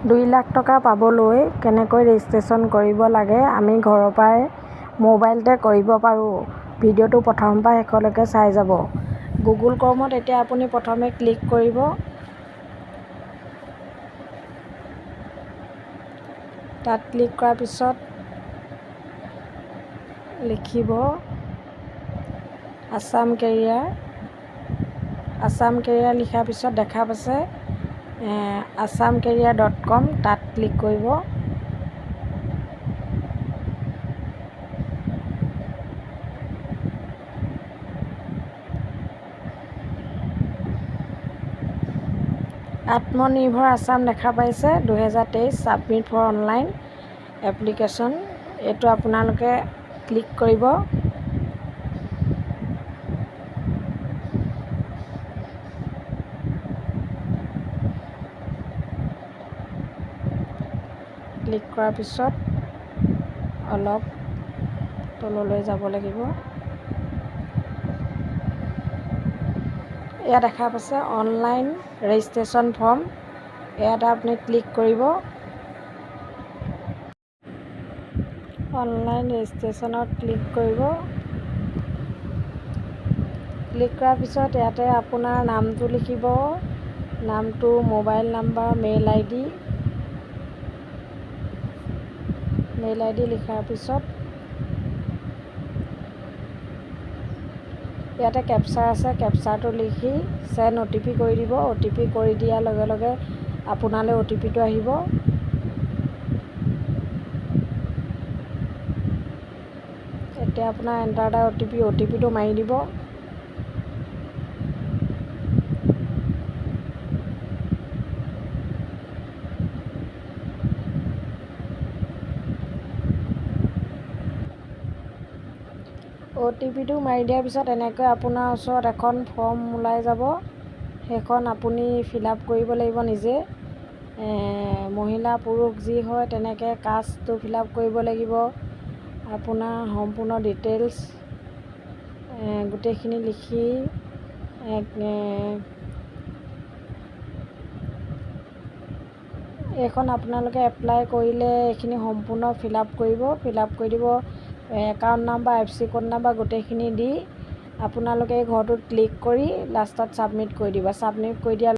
2 লাখ টকা পাবলৈ কেনেকৈ ৰেজিষ্ট্ৰেশ্যন কৰিব লাগে, আমি ঘৰৰ পৰাই মোবাইলতে কৰিব পাৰোঁ। ভিডিঅ'টো প্ৰথমৰ পৰা শেষলৈকে চাই যাব। গুগল ক্ৰমত এতিয়া আপুনি প্ৰথমে ক্লিক কৰিব। তাত ক্লিক কৰাৰ পিছত লিখিব আছাম কেৰিয়াৰ। আছাম কেৰিয়াৰ লিখাৰ পিছত দেখা পাইছে আছাম কেৰিয়াৰ.কম, তাত ক্লিক কৰিব। আত্মনিৰ্ভৰ আছাম দেখা পাইছে, 2023 ছাবমিট ফৰ অনলাইন এপ্লিকেশ্যন, এইটো আপোনালোকে ক্লিক কৰিব। ক্লিক কৰাৰ পিছত অলপ তললৈ যাব লাগিব। এয়া দেখা পাইছে অনলাইন ৰেজিষ্ট্ৰেশ্যন ফৰ্ম, ইয়াতে আপুনি ক্লিক কৰিব। অনলাইন ৰেজিষ্ট্ৰেশ্যনত ক্লিক কৰিব। ক্লিক কৰাৰ পিছত ইয়াতে আপোনাৰ নামটো লিখিব, নামটো, মোবাইল নাম্বাৰ, মেইল আই ডি। মেইল আই ডি লিখাৰ পিছত ইয়াতে কেপচাৰ আছে, কেপচাৰটো লিখি চেণ্ড অ' টি পি কৰি দিব। অ' টি পি কৰি দিয়াৰ লগে লগে আপোনালৈ অ' টি পিটো আহিব। এতিয়া আপোনাৰ enter the O T P, O' T পিটো মাৰি দিব। অ' টি পিটো মাৰি দিয়াৰ পিছত এনেকৈ আপোনাৰ ওচৰত এখন ফৰ্ম ওলাই যাব। সেইখন আপুনি ফিল আপ কৰিব লাগিব নিজে। মহিলা, পুৰুষ যি হয়, তেনেকৈ কাষ্টটো ফিল আপ কৰিব লাগিব। আপোনাৰ সম্পূৰ্ণ ডিটেইলছ গোটেইখিনি লিখি এইখন আপোনালোকে এপ্লাই কৰিলে এইখিনি সম্পূৰ্ণ ফিল আপ কৰিব। ফিল আপ কৰি দিব, account number, IFSC code number গোটেইখিনি দি আপোনালোকে এই ঘৰটোত ক্লিক কৰি লাষ্টত ছাবমিট কৰি দিব। ছাবমিট কৰি দিয়াৰ